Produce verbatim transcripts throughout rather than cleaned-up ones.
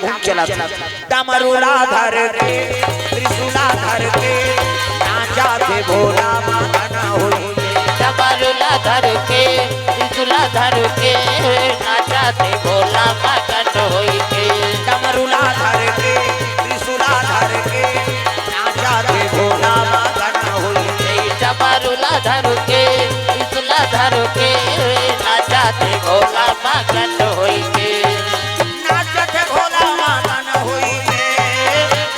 चलत हे। डमरू ला धर के, त्रिशूल ला धर के, नाचत हे भोला मगन होई के। डमरू ला धर के, त्रिशूल ला धर के, नाचत हे भोला मगन होई के। डमरू ला धर के, त्रिशूल ला धर के, नाचत हे भोला मगन होई के। डमरू ला धर के, त्रिशूल ला धर के, नाचत हे भोला मगन होई के। नाचत हे भोला मगन होई के,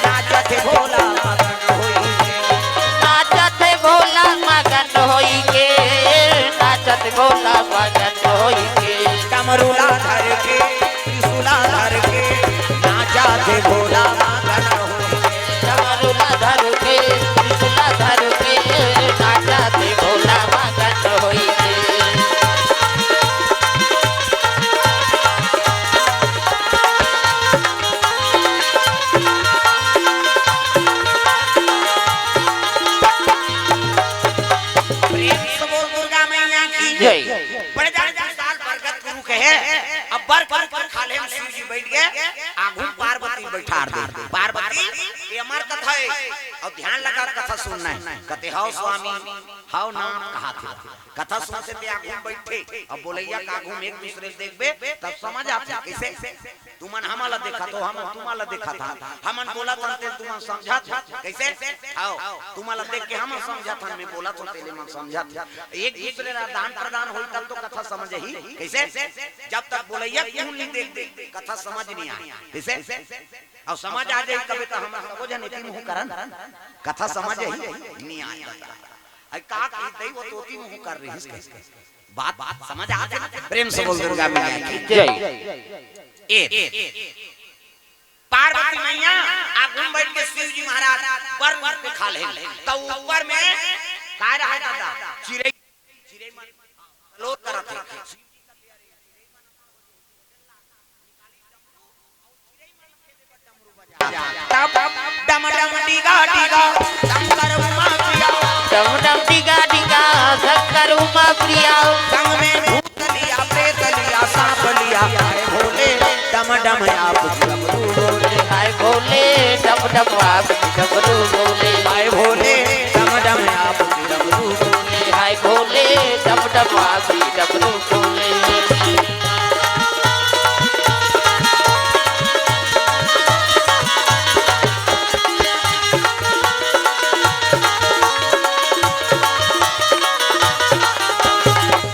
नाचत हे भोला मगन होई के। नाचत हे भोला मगन होई के, नाचत हे भोला मगन होई के। डमरू ला धर के, त्रिशूल ला धर के, नाचत हे भोला मगन होई के। डमरू ला धर के, त्रिशूल ला धर के, नाचत हे भोला मगन होई के। प्रेम से बोल दुर्गा मैया की। जय। बड़े जान विशाल बरगद के रुख हे। अब बरगद के रुख के खाल्हे म शिव जी बइठ गे, आघू म पार्वती बइठार दे। पार्वती, ये अमर कथा हे, अउ ध्यान लगा कथा सुनना हे। कथे, "हव स्वामी, हव नाथ," कहाथे। कथा सुनथे ते आघू म बइठे, अब बोलइया के आघू म एक दूसरे ल देखबे, तब समझ आथे। कइसे? तुमन हमन ला देखत हो, हमन तुमन ला देखत हन। हमन बोलत हन, तेला तुमन समझत हो। कइसे? हव, तुमन ला देख के हमन समझत हन, मैं बोलत हों, तेला एमन समझत हे। एक दूसरे ला आदान प्रदान होई, तब तो कथा समझ आही। कइसे? जब तक बोलइया के मुंह नइ देख दे, कथा समझ नइ आय। कइसे? अउ समझ आ जाही, तभे तो हमन सबो झन एती मुंह करन, कथा समझ आही, नइ आय। अरे का कही, तही वो तोती मुंह कर रहिस कइसे? बात, बात समझ आत हे ना? प्रेम से बोल दुर्गा मैया की जय। ए, पार्वती मैया आगू म बइठ के शिव जी महाराज बर रूप के खाल्हे, त ऊपर में काय रहय दादा? चिरई, चिरई मन कलोर करत हे। तब डम डम डिगा डिगा शंकर उमा प्रिया। डम डम डिगा डिगा शंकर उमा प्रिया। संग में भूत लिया, प्रेत लिया, सांप लिया, हाय भोले, डम डम आप डमरू बोले। हाय भोले, डम डम आप डमरू बोले। हाय भोले, डम डम आप डमरू बोले। हाय भोले, डम डम आप डमरू बोले।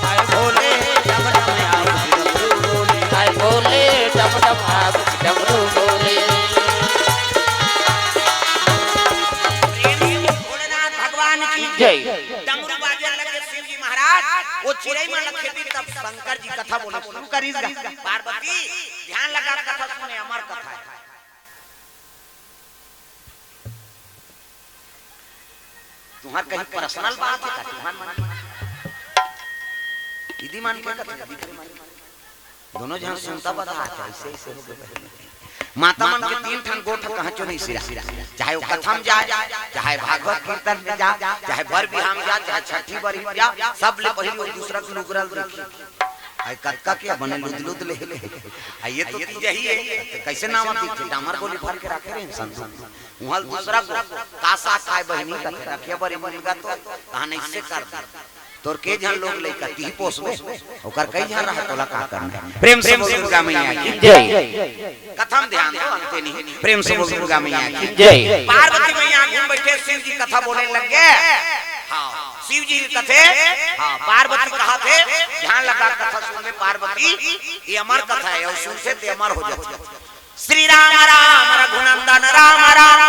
हाय भोले, डम डम आप डमरू बोले। हाय भोले, डम डम आप डमरू बोले। प्रेम से भोलेनाथ भगवान की जय। डमरू बाजे लगे शिव जी महाराज, वो चिरई मन ल खेदी, तब शंकर जी कथा बोले शुरू करिस गा। पार्वती, ध्यान लगा कथा सुने, अमर कथा हे। तुंहर कहीं पर्सनल बात हे का? तुंहर मन, दीदी मन के कथा, दीदी मन। दोनों झन सुनता बता, अच्छा, ऐसे, ऐसे हो गए। माता मन के तीन ठन गोठ कहांचो नहीं सिरा। चाहे वो कथा म जाय, चाहे भागवत कीर्तन में जाय, चाहे बर बिहाव म जाय, चाहे छठी बरही म जाय, सब ले पहिली वो दूसरा के लुगरा ल देखही। अई कतका के बने लुद लुद ले ले। अई ये तो तीजा ही हे, त कइसे नावा दिखथे? डामर गोली भर के राखे रहे संतू। उहां ल दूसरा को का साग खाय बहिनी कथे, रखे बर मुनगा तो, तहां अइसे कर दे। तोर के झन लोग लइका तिही पोसबे, ओकर कई झन रहा, तोला का करना हे? प्रेम से बोल दुर्गा मैया की जय। कथा म ध्यान दो, अंते नहीं। प्रेम से बोल दुर्गा मैया की जय। पार्वती मैया आगू म बइठे, शिव जी कथा बोले लग गे। हां, शिव जी कथे, हां, पार्वती कहाथे, ध्यान लगा कथा सुन में पार्वती, ये अमर कथा हे, अउ सुनथे ते अमर हो जाथे। श्री राम राम रघुनंदन राम राम,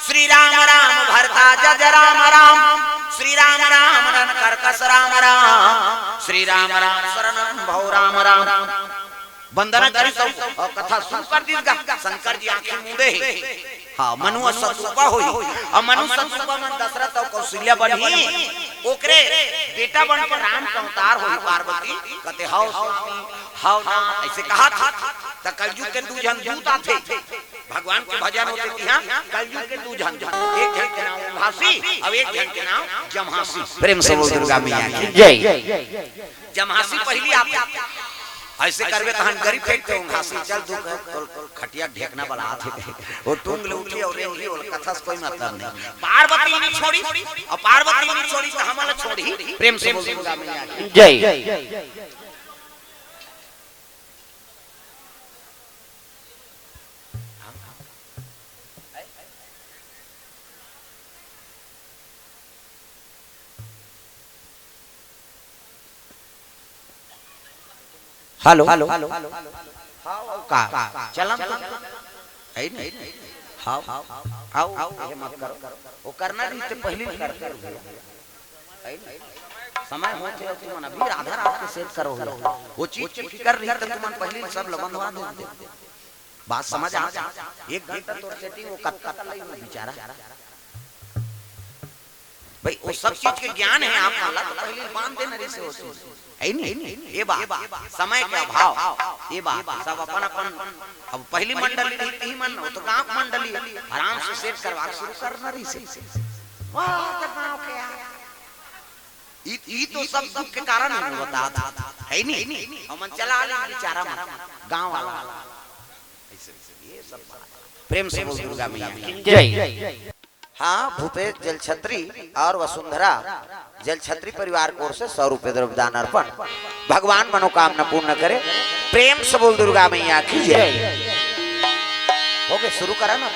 श्री राम राम भरता जज राम राम, श्री राम राम नन करकस राम राम, श्री राम राम शरणम भव राम राम। वंदना करिस अउ कथा शुरू कर दिस गा। शंकर जी आंखी मूंदे हे। हां, मनु अउ सतरूपा होही। अउ मनु सतरूपा मन दशरथ अउ कौशल्या बनही। ओकरे बेटा बन के राम के अवतार होही पार्वती। कथे, "हव स्वामी, हव ना," अइसे कहाथे। त कलयुग के दू झन दूत आथे। भगवान के भजन होथे तिहां, कलयुग के दू झन दूत। एक झन के नांव उभासी अउ एक झन के नांव जम्हासी। प्रेम से बोल दुर्गा मैया की जय। जम्हासी पहिली आथे। अइसे करबे तहन गरी फेंक के उंघासी, चल तू कर, तोर खटिया ढेकना बला आथे। वो टूंग ले उठी अउ रेंगी, वो कथा से कोई मतलब नहीं। पार्वती नहीं छोड़ी, अउ पार्वती नहीं छोड़ी त हमला छोड़ही। प्रेम से बोल दुर्गा मैया की। जय। हेलो। हाँ, का? चलन तो है नहीं। हाँ, आओ, ये मत करो। वो करना नहीं तो पहले ही करते हो। है नहीं? समय होते हो तुमन अभी आधा रात के सेट करो हो। वो चीज के फिकर रही तो तुमन पहले ही सब ल बंधवा देते। बात समझ आ? एक घंटा तोर सेटिंग वो कत कत लई हो बेचारा। भाई, वो सब चीज के ज्ञान है आप वाला, तो पहले बांध देना रहिसे हो। है नहीं? ये बात, समय के अभाव, ये बात, सब अपन अपन। अब पहली मंडली रही, तीन मन, वो तो गांव मंडली, आराम से सेट करवा के शुरू करना रहिसे। वाह, तो गांव के यार। ई, ई तो सब दुख के कारण है, बता, है नहीं? हमन चला ले बेचारा मन, गांव वाला। ऐसे, ये सब बात। प्रेम से बोल दुर्गा मैया की। जय। हाँ, भूपेश जलछत्री और वसुंधरा जलछत्री परिवार की ओर से सौ रुपये द्रव्य दान अर्पण। भगवान मनोकामना पूर्ण करे। प्रेम से बोल दुर्गा मैया की जय। जय। हो गए, शुरू करा ना।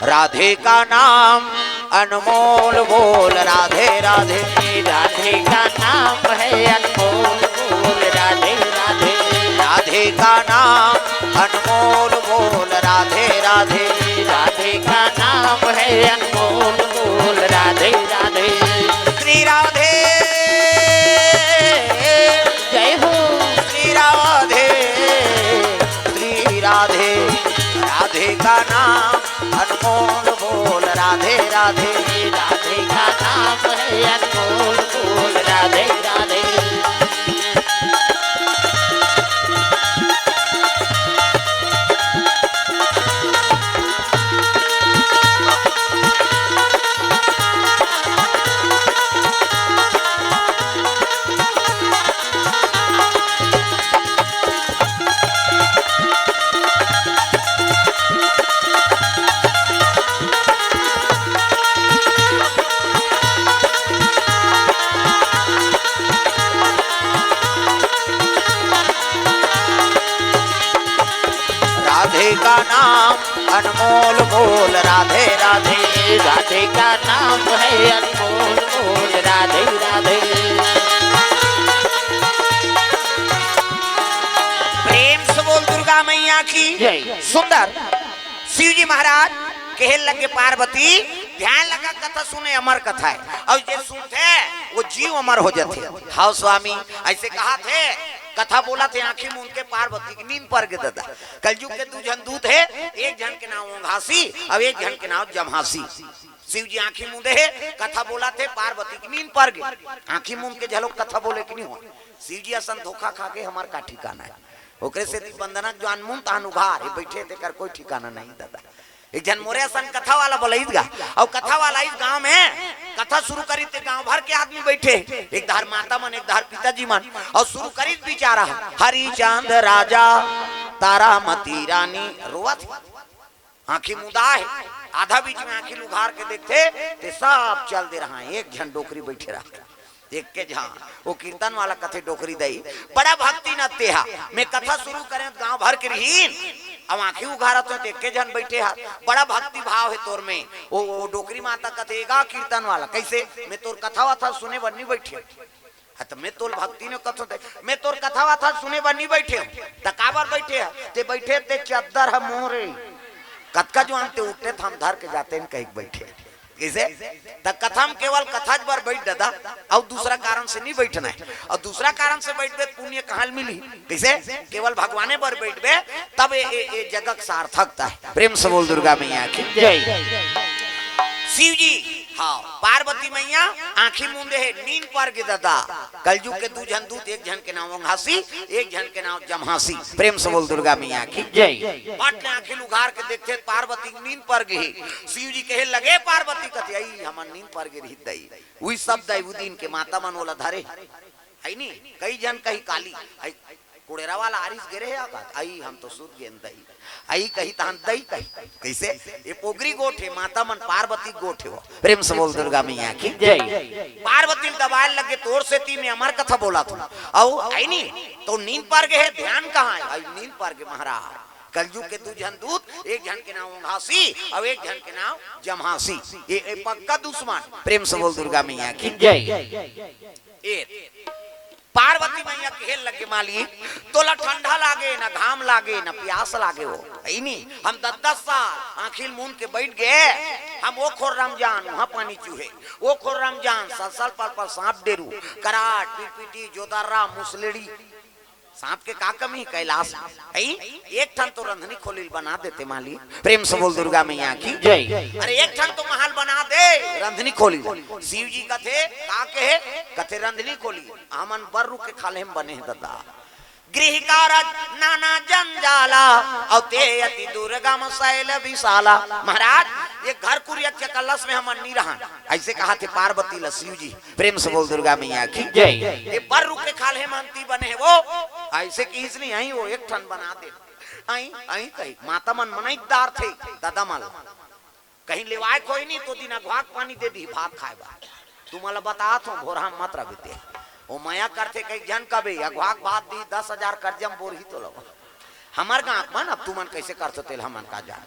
राधे का नाम अनमोल बोल राधे राधे। राधे का नाम है अनमोल बोल राधे राधे। राधे का नाम अनमोल बोल राधे राधे। राधे का नाम है अनमोल बोल राधे राधे। श्री राधे। जय हो। श्री राधे। श्री राधे। राधे का नाम अनमोल बोल राधे राधे। राधे का नाम है अनमोल बोल राधे राधे। राधे का नाम अनमोल बोल राधे राधे। राधे का नाम है अनमोल बोल राधे राधे। प्रेम से बोल दुर्गा मैया की जय। सुंदर। शिव जी महाराज कहे लगे पार्वती, ध्यान लगा, कथा सुने, अमर कथा है। और जे सुनथे, वो जीव अमर हो जाथे। हाव स्वामी, ऐसे कहा थे, कथा बोला थे, आंखी मूंद के पार्वती की नींद पर गे दादा। कलयुग के दू झन दूत है, एक झन के नाम ओंघासी और एक झन के नाम जम्हासी। शिव जी आंखी मूंदे है, कथा बोला थे, पार्वती की नींद पर गे। आंखी मूंद के झलोक कथा बोले कि नहीं हो? शिव जी असन धोखा खा के हमार का ठिकाना है? ओकरे से ती बंदना जो अनमुन तहन उघार, ये बैठे तेकर कोई ठिकाना नहीं दादा। एक झन मोरे असन कथा वाला बोलईस गा, अउ कथा वाला इस गांव में कथा शुरू करी ते गांव भर के आदमी बैठे, एक धार माता मन, एक धार पिताजी मन, अउ शुरू करी बिचारा हरिचंद राजा, तारामती रानी रोवत हे। आंखी मुदा हे, आधा बीच में आंखी उघार के देखथे, ते सब चल दे रहा है, एक झन डोकरी बैठे रहा। एक के झन, वो कीर्तन वाला कथे डोकरी दई, बड़ा भक्ति न तेहा, मैं कथा शुरू करें त गांव भर के रहीन, अब आंखी उघारत हो त एक के झन बैठे हा, बड़ा भक्ति भाव है तोर में। वो, वो डोकरी माता कथे, "ए गा कीर्तन वाला, कैसे? मैं तोर कथा वथा सुने बर नहीं बैठे।" हाँ, त मैं तोर भक्ति ने कथो ते, "मैं तोर कथा वथा सुने बर नहीं बैठे हूँ।" त काबर बैठे हा? ते बैठे ते चद्दर ह मोरे। कतका जो आनते उठे त हम धर के जाते हैं, कहीं बैठे। कैसे? त कथा म केवल कथा बर बैठ दादा, अउ दूसरा कारण से नहीं बैठना है। अउ दूसरा कारण से बैठबे त पुण्य कहाँ मिली? कैसे? केवल भगवाने बर बैठबे, तब ये, ये, ये जगत सार्थकता है। प्रेम से बोल दुर्गा मैया की जय। शिव जी पार्वती मैया आंखी मूंदे हे, नींद पर गे ददा। कलजुग के दू झन दूत, एक झन के नाव ओंघासी, एक झन के नाव जम्हासी। प्रेम से बोल दुर्गा मैया की। जय। पट ले आंखी उघार के देखथे, पार्वती नींद पर गे हे। शिव जी कहे लगे पार्वती कथे, "अई, हमन नींद पर गे रही दई।" उही सब दई, उ दिन के माता मन ओला धरे हे। अई नी, कई झन कही काली, अई कुड़ेरा वाला आरिस गे रहे हे का? अई हम तो सुत गेन दई। अई कही तहन दई कही। कइसे? ए पोगरी गोठ हे, माता मन पार्वती गोठ हे वो। प्रेम से बोल दुर्गा मैया की। जय। पार्वती ल दबाए लगे, तोर सेती में अमर कथा बोलत हंव। अऊ अई नी, तो नींद पर गे हे, ध्यान कहां हे? अई नींद पर गे महाराज। कलजुग के दू झन दूत, एक झन के नाव ओंघासी अऊ एक झन के नाव जम्हासी। ए, ए पक्का दुश्मन। प्रेम से बोल दुर्गा मैया की। जय। ए पार्वती मैया कहे लगे, "मालिक, तोला ठंडा लागे, ना घाम लागे, ना प्यास लागे हो।" अई नी, हम दस दस साल आंखी ल मूंद के बइठ गे, हम ओ खोर रमजान, उहां पानी चूहे, ओ खोर रमजान, सलसल पलपल सांप डेरू, कराट, पीपीटी, जोदर्रा, मुसलेड़ी, सांप के का कमी हे कैलाश में? अई, एक ठन तो रंधनी खोली ल बना देते मालिक। प्रेम से बोल दुर्गा मैया की। जय। अरे एक ठन तो महल बना दे, रंधनी खोली ल। शिव जी कथे, "का कहे?" कथे, "रंधनी खोली, हमन बर रुख के खाल्हे म बने हे ददा। गृह कारज नाना जंजाला, अऊ ते अति दुर्गम शैल विशाला।" महाराज, ए घर कुरिया के कलश में हमन नी रहन। अइसे कहत हे पार्वती ल शिव जी। प्रेम से बोल दुर्गा मैया की। जय। ए बर रुख के खाल्हे म हमन बने हे वो। अइसे किहिस नी, अई वो एक ठन बना दे। अई, अई कही, माता मन मनई डारथे, ददा मन ल। कहीं लेवाय कोई नी, तो दिन अघवा के पानी दे दिही भात खाय बर। तुमन ल बतात हंव, भोरहा मत रह बीते। ओ मया करथे, कई झन कबे, अघवा के भात दिही, दस हजार करजा म बोरही तोला। हमर गांव मन, अब तुमन कइसे करथो, तेला हमन का जान।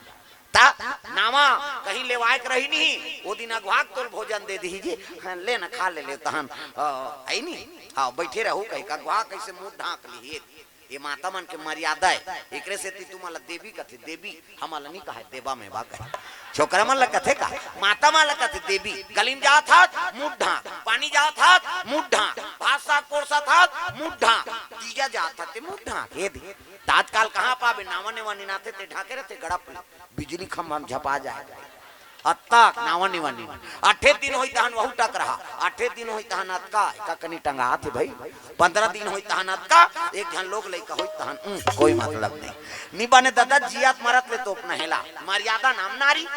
त नावा कहीं लेवाय के रही नहीं, ओ दिन अघवा के तोल भोजन दे दिही जी, हां, ले ना, खा ले, ले तहन, अ, अई नी, हां, बइठे रहू कही, अघवा कइसे मुंह ढांक लिही। ए माता मन के मर्यादा हे, एकरे सेती तुमन ल देवी कथे, देवी, हमन ल नी कहय, देवा में बा कहे। छोकरा मन ल कथे का, माता मन ल कथे देवी। गली म जात हस, मुंह ढांक, पानी जात हस, मुंह ढांक, भात साग परोसत हस, मुंह ढांक, तीजा जात हस, ते मुंह ढांक, ए दे। त आजकाल कहां पाबे, नावा नेवा निनाथे, ते ढांके रथे, गड़प ले, बिजली खंभा म झपा जाय। अतका नावा निवा नी। आठे दिन होई तहन वहू टकरहा, आठे दिन होई तहन अतका, एका कनी टंगात हे भई। पंद्रह दिन होई तहन अतका, एक झन लोग लइका होई तहन, उम, कोई मतलब नहीं। नी बने ददा, जियत मरत ले तोपना हे ला। मर्यादा नाम नारी।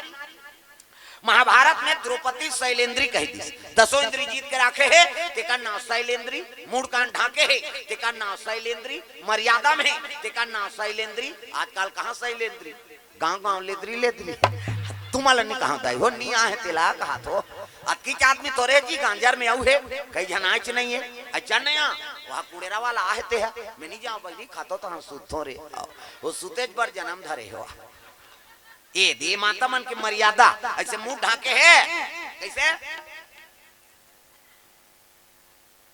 महाभारत में द्रौपदी शैलेंद्री कहि दिस। दसों इंद्री जीत के राखे हे, तेकर नाव शैलेंद्री, मुड़ कान ढांके हे, तेकर नाव शैलेंद्री, मर्यादा में हे, तेकर नाव शैलेंद्री। आजकाल कहां शैलेंद्री? गांव गांव लेदरी लेदरी। तुमन ल नी कहंव दाई हो, नी आहे तेला कहत हो। अतकीच आदमी तोरे जी गांजर में अउ हे, कई झन आयच नहीं हे। अच्छा नया, वहां कुड़ेरा वाला आहे ते ह, मैं नी जांव बहिनी, खातो तहन सुतथों रे। वो सुतेच बर जनम धरे हो। ए दे माता मन के मर्यादा, अइसे मुंह ढांके हे, कइसे?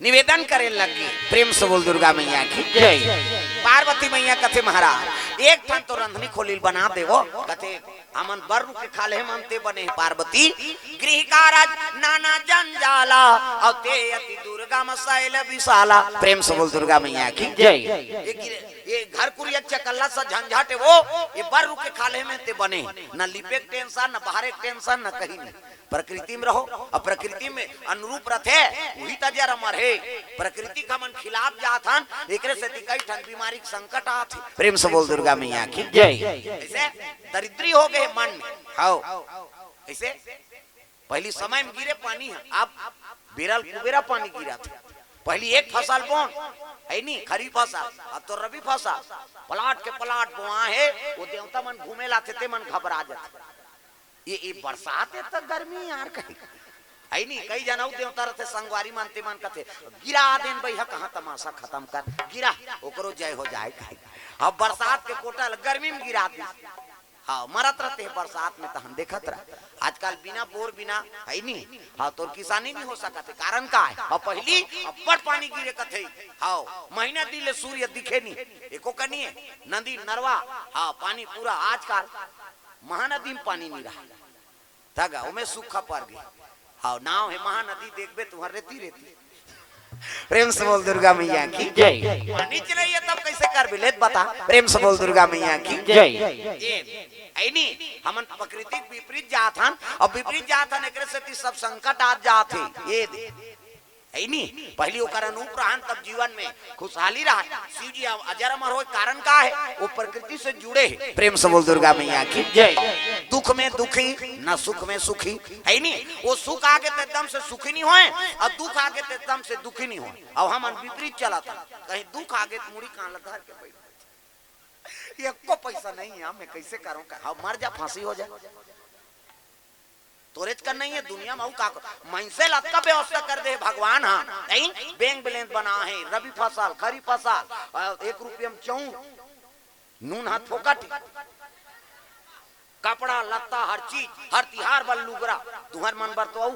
निवेदन करे लगे, प्रेम से बोल दुर्गा मैया की जय। पार्वती मैया कथे महाराज, एक ठन तो रंधनी खोली ल बना देवो। कथे, "हमन बर रुख के खाल्हे म हमन ते बने हे पार्वती, गृह कारज नाना जंजाला, अउ ते अति दुर्गम शैल विशाला।" प्रेम से बोल दुर्गा मैया की जय। ये गिर-, ये घर कुरिया चकल्ला सा झंझट हे वो, ये बर रुख के खाल्हे म ते बने हे। न लिपे के टेंशन, न बहारे के टेंशन, न कहीं नहीं। प्रकृति में रहो, अउ प्रकृति में अनुरूप रथे, उही त जर अमर हे। प्रकृति के हमन खिलाफ जात हन, एकरे सेती कई ठन बीमारी के संकट आत हे। प्रेम से बोल दुर्गा मैया की जय। अइसे दरिद्री हो गे मन में। हव। अइसे पहली समय में गिरे पानी हे, अब बेरा ल कुबेरा पानी गिरत हे। पहली एक फसल बोन, हे नी, खरीफ फसल, अब तो रबी फसल, प्लाट के प्लाट बोआ हे, वो देवता मन घूमे ल आथे, ते मन घबरा जाथे। ये, ये बरसात हे त गर्मी यार कहीं। हे नी, कई झन अउ देवता रथे, संगवारी मन, ते मन कथे, "गिरा देन बइहा, कहां तमाशा खतम कर, गिरा, ओकरो जय हो जाय कहीं।" अब बरसात के कोटा ल गर्मी में गिरा दी। हव, मरत रथे बरसात में, तहन देखत रह। आजकाल बिना बोर बिना, हे नी, हव, तोर किसानी नी हो सकत हे। कारण का हे? हव, पहली अब्बड़ पानी गिरे कथे। हव, महीना दिन ले सूर्य दिखे नी, एको कनी हे, नदी नरवा, हव, पानी पूरा आजकाल महानदी में पानी नी रहा। त गा, ओमे सूखा पर गे। हव, नाव हे महानदी, देखबे तुंहर रेती रेती। प्रेम से बोल दुर्गा मैया की। जय। पानी चलइया तब कइसे करबे, ले त बता। प्रेम से बोल दुर्गा मैया की। जय। ये, ऐनी, हमन प्रकृति के विपरीत जात हन, अउ विपरीत जात हन, एकरे सेती सब संकट आ जात हे। ये दे। ऐनी, पहिली ओकर अनूप रहन, तब जीवन में खुशहाली रहय। शिव जी अजर अमर होय, कारण का हे? वो प्रकृति से जुड़े हे। प्रेम से बोल दुर्गा मैया की। जय। दुख में दुखी, न सुख में सुखी। ऐनी, वो सुख आगे त एकदम से सुखी नहीं होय, अउ दुख आगे त एकदम से दुखी नहीं होय। अउ हमन विपरीत चलत हन, कहीं दुख आगे त मुड़ी कान ल धर के बैठ। एको पैसा नहीं हे, मैं कइसे करंव? का, हाँ, मर जा, फांसी हो जा। तोरेच कर नहीं हे दुनिया में, अउ का कर-, मनसे ल अतका व्यवस्था कर दे हे भगवान। हाँ, नहीं, बैंक बैलेंस बना हे, रबी फसल, खरीफ फसल, अ, एक रुपया में चाउर, नून हा फोकट, कपड़ा लत्ता, हर चीज, हर तिहार बर लुगरा, तुहर मन बर तो अउ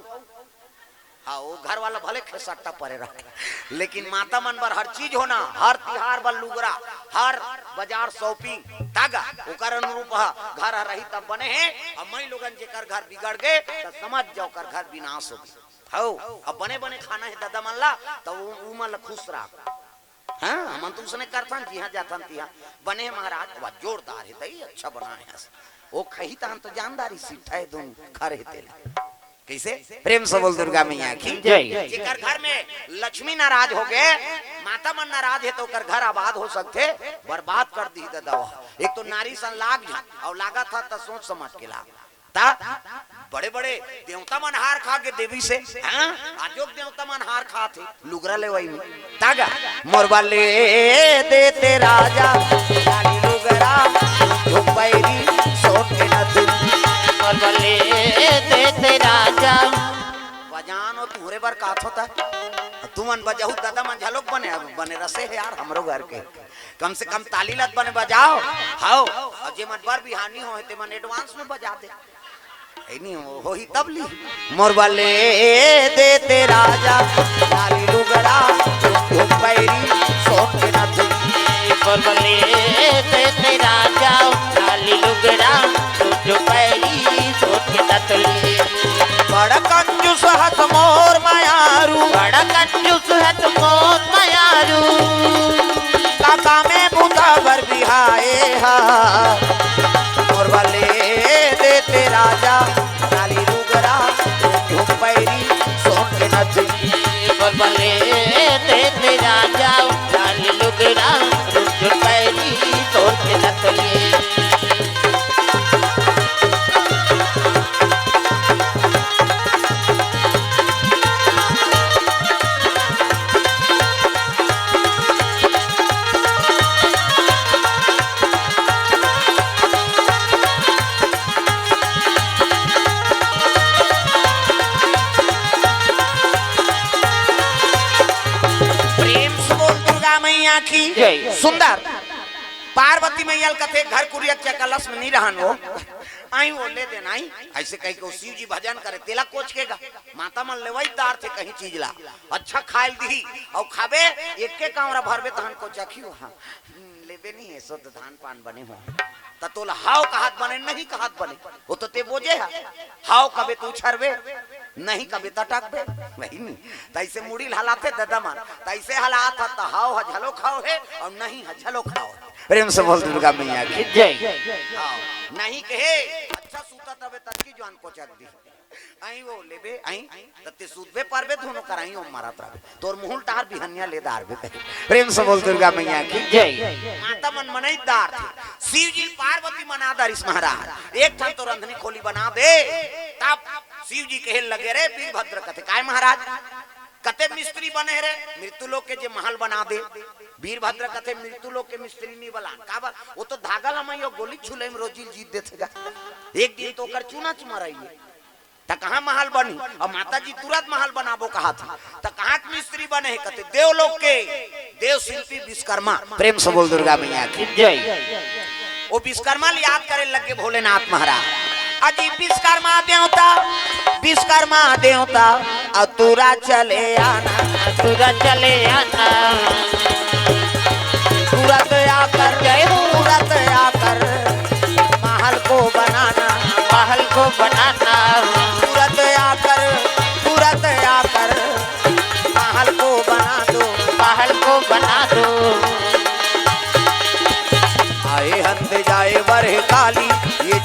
हाँ, वो घर वाला भले खेसट्टा परे रहे, लेकिन माता मन बर हर चीज होना, हर तिहार बर लुगरा, हर बाजार shopping, तागा, ओकर अनुरूप ह, घर ह रही तब बने हे। अब मई लोगन जेकर घर बिगड़ गे, त समझ जा ओकर घर विनाश हो गे। हौ, अब बने बने खाना हे ददा मन ला, त उ, उ मन ला खुश रख। हाँ, हमन तो उसने करथन, जिहाँ जाथन तिहाँ। बने हे महाराज, वाह, जोरदार हे दई, अच्छा बनाए हस। वो खही तहन तो जानदारी सिट्ठा हे, दोनों खर हे तेला। कइसे? प्रेम से बोल दुर्गा मैया की। जय। जेकर घर में लक्ष्मी नाराज हो गे, माता मन नाराज हे, त ओकर घर आबाद हो सकथे, बर्बाद कर दी ददा। एक तो नारी सन लाग झन, अउ लागत ह त सोच समझ के लाग। त बड़े-बड़े देवता मन हार खा गे देवी से, हाँ? आजो के देवता मन हार खाथे लुगरा लेवई में। तागा, मोर बर ले देते राजा, लाली लुगरा, झुमका पैरी, सोन के नथुनी। मोर बर ले देते राजा। बजान ओ तुहरे बर काथो त। तुमन बजाहू ददा मन झलोक बने, बने रसे हे यार हमरो घर के। कम से कम ताली ल त बने बजाव। हव, अउ जे मन बर बिहानी होहे, ते मन advance में बजा दे। ए नी हो-, होही तब ली। मोर बर ले देते राजा, लाली लुगरा, झुमका पैरी, सोन के नथुनी। मोर बर ले देते राजा, लाली लुगरा, झुमका पैरी, सोन के नथुनी। बड़ा कंजूस हस मोर मयारू। बड़ा कंजूस हस मोर मयारू। काका में बुता बर बिहाए हा। मोर बर ले देते राजा, लाली लुगरा, झुमका पैरी, सोन के नथुनी। मोर बर ले देते राजा, लाली लुगरा, झुमका पैरी, सोन के नथुनी। प्रेम से बोल दुर्गा मैया की। जय। सुंदर। पार्वती मैया ल कथे, घर कुरिया के कलश में नहीं रहन वो। आई वो ले देना, आई। अइसे कहिके वो शिव जी भजन करे, तेला कोच के गा। माता मन लेवई दार थे कहीं चीज ला। अच्छा खाइल दिही, अउ खाबे, एके कांवरा भरबे तहन कोचखी हो। हाँ। हम्म, लेबे नहीं हे, शुद्ध धान पान बने हो। त तोला हाव कहत बने, नहीं कहत बने। वो तो ते बोजे हा। हाव कबे त उछरबे, नहीं कबे त टकबे। वही नहीं। तइसे मुड़ी ल हलाथे ददा मन। तइसे हलात ह त हाव ह झलोक हाव हे, अउ नहीं ह झलोक हाव हे। प्रेम से बोल दुर्गा मैया की। जय। हाव, नहीं कहे, अच्छा सूतत रबे तब की जुआन कोचक दी। आई वो लेबे, आई, त ते सूतबे परबे दोनों कर, आई वो मारत रबे। तोर मुहुल टार बिहनिया ले दारबे कहे। प्रेम से बोल दुर्गा मैया की। जय। माता मन मनई दार थे। शिव जी पार्वती मना दारिस महाराज। एक ठन तो रंधनी खोली बना दे। तब शिव जी कहे लगे रे वीरभद्र कथे, "काय महाराज? कते मिस्त्री बने रे? मृत्यु लोक के जे महल बना दे।" वीरभद्र कथे, "मृत्यु लोक के मिस्त्री नहीं बलान।" काबर? वो तो धागा लमई अउ गोली छुलई में रोजी ल जीत देथे गा। एक दिन तो ओकर चूना च मरई हे। त कहाँ महल बनही? अउ माता जी तुरंत महल बनाबो कहत हे। त कहाँ के मिस्त्री बने हे? कथे देवलोक के देव शिल्पी विश्वकर्मा। प्रेम से बोल दुर्गा मैया की। जय। वो विश्वकर्मा ल याद करे लगे भोलेनाथ महाराज। अजी विश्वकर्मा देवता, विश्वकर्मा देवता, अउ तुरंत चले आना। तुरंत चले आना। तुरंत आकर, जय हो। तुरंत आकर महल को बनाना। महल को बनाना। तुरंत आकर, तुरंत आकर महल को बना दो।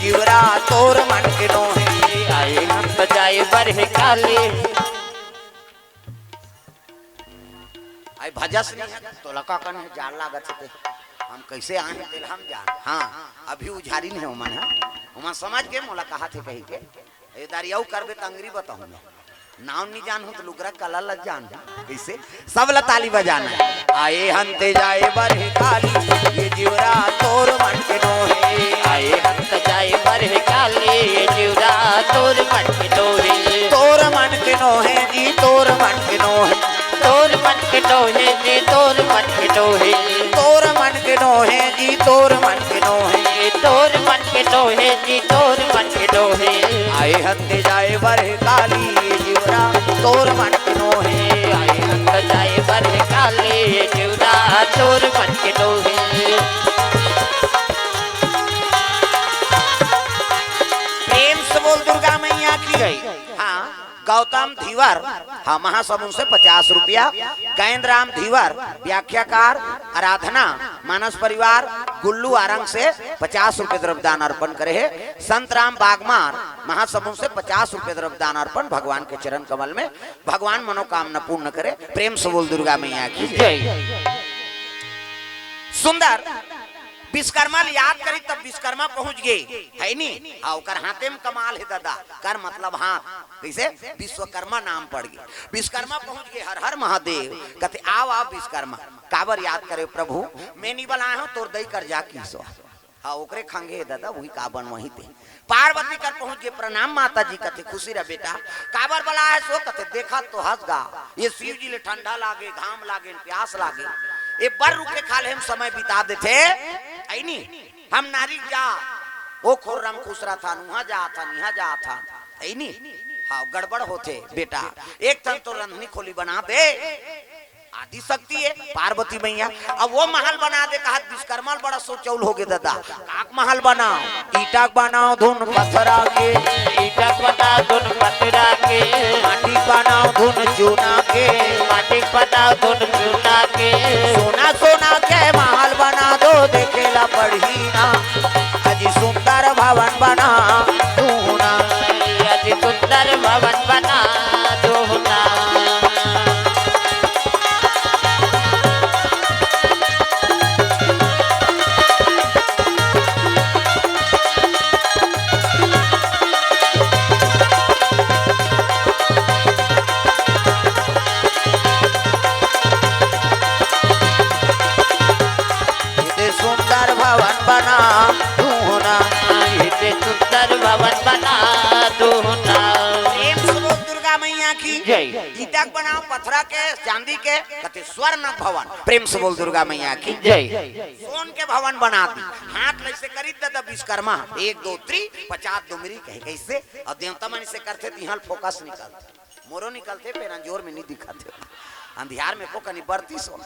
जिउरा तोर मन के नोहे। आए हम त जाए बर हे काली। आई भजस नहीं है, तोला का कन है, जाड़ लागत हे ते। हम कैसे आए हैं, तेल हम जान। हाँ, अभी उझारी नहीं है ओमन, है? ओमन समझ के मोला कहा थे कही के। ए दारी अउ करबे त अंगरी बताहूँ मैं। नाम नहीं जानहूँ त लुगरा कला ल जानहूँ। कैसे? सब ल ताली बजाना है। आए हन ते जाए बर हे काली, ये जिउरा तोर मन के नोहे। आए हन त जाए बर हे काली, ये जिउरा तोर मन के नोहे। तोर मन के नोहे जी, तोर मन के नोहे। तोर मन के नोहे जी, तोर मन के नोहे। तोर मन के नोहे जी, तोर मन के नोहे। तोर मन के नोहे जी, तोर मन के नोहे। आए हन ते जाए बर हे काली, ये जिउरा तोर मन के नोहे। आए हन त जाए बर हे काली, ये जिउरा तोर मन के नोहे। प्रेम से बोल दुर्गा मैया की। जय। हाँ, गौतम धीवर, हाँ, महासमुंद से पचास रुपया, गैंद राम धीवर, व्याख्याकार, आराधना, मानस परिवार, गुल्लू आरंग से पचास रुपये द्रव्यदान अर्पण करे हे। संत राम बागमार, महासमुंद से पचास रुपये द्रव्यदान अर्पण भगवान के चरण कमल में, भगवान मनोकामना पूर्ण करे। प्रेम से बोल दुर्गा मैया की जय। सुंदर विश्वकर्मा ल याद करी तब विश्वकर्मा पहुंच गे, है नी? हाँ, ओकर हाथे में कमाल हे दादा, कर मतलब हाथ, कैसे विश्वकर्मा नाम पड़ गे। विश्वकर्मा पहुंच गे, हर हर महादेव, कथे आव आव विश्वकर्मा। काबर याद करे प्रभु, मैं नहीं बलाए हूँ, तोर दई कर जा की सो। हाँ, ओकरे खंगे हे दादा, वही का बनवाही ते। पार्वती कर पहुंच गे, प्रणाम माता जी, कथे खुशी रह बेटा। काबर बलाए सो, कथे देखा तो हंस गा, ये शिव जी ले ठंडा लागे, घाम लागे, प्यास लागे, ये बर रुके खा ले हम समय बिता देथे, ऐ नी? हम नारी जा, ओ खोर रंग खुसरा था, नुहा जा था, निहा जा था, ऐ नी? हाँ, गड़बड़ होथे बेटा, एक ठन तो रंधनी खोली बना दे। आदि शक्ति है पार्वती मैया। अब वो महल बना दे, कहा विश्वकर्मा ल बड़ा सोचौल हो गे दादा। काक महल बनाओ, ईटा के बनाओ धुन पथरा के। ईटा के बनाओ धुन पथरा के। माटी के बनाओ धुन चूना के। माटी के बनाओ धुन चूना के। सोना सोना के महल बना दो, देखे ला पड़ही ना। अजी सुंदर भवन बना दो ना। अजी सुंदर भवन बना दो ना। इते सुंदर भवन बना दूना। इते सुंदर भवन बना दूना। प्रेम से बोल दुर्गा मैया की जय। ईटा के बनाओ, पथरा के, चांदी के, कते स्वर्ण भवन। प्रेम से बोल दुर्गा मैया की जय। सोन के भवन बना दी। हाथ लइसे करी त, त विश्वकर्मा, एक दो त्री, पचास डुमरी कहे कैसे? और देवता मन से करथे त इहाँ फोकस निकलथे, मोरो निकलथे, फेर अंजोर में नहीं दिखथे। अंधियार में को कनी बरती सो।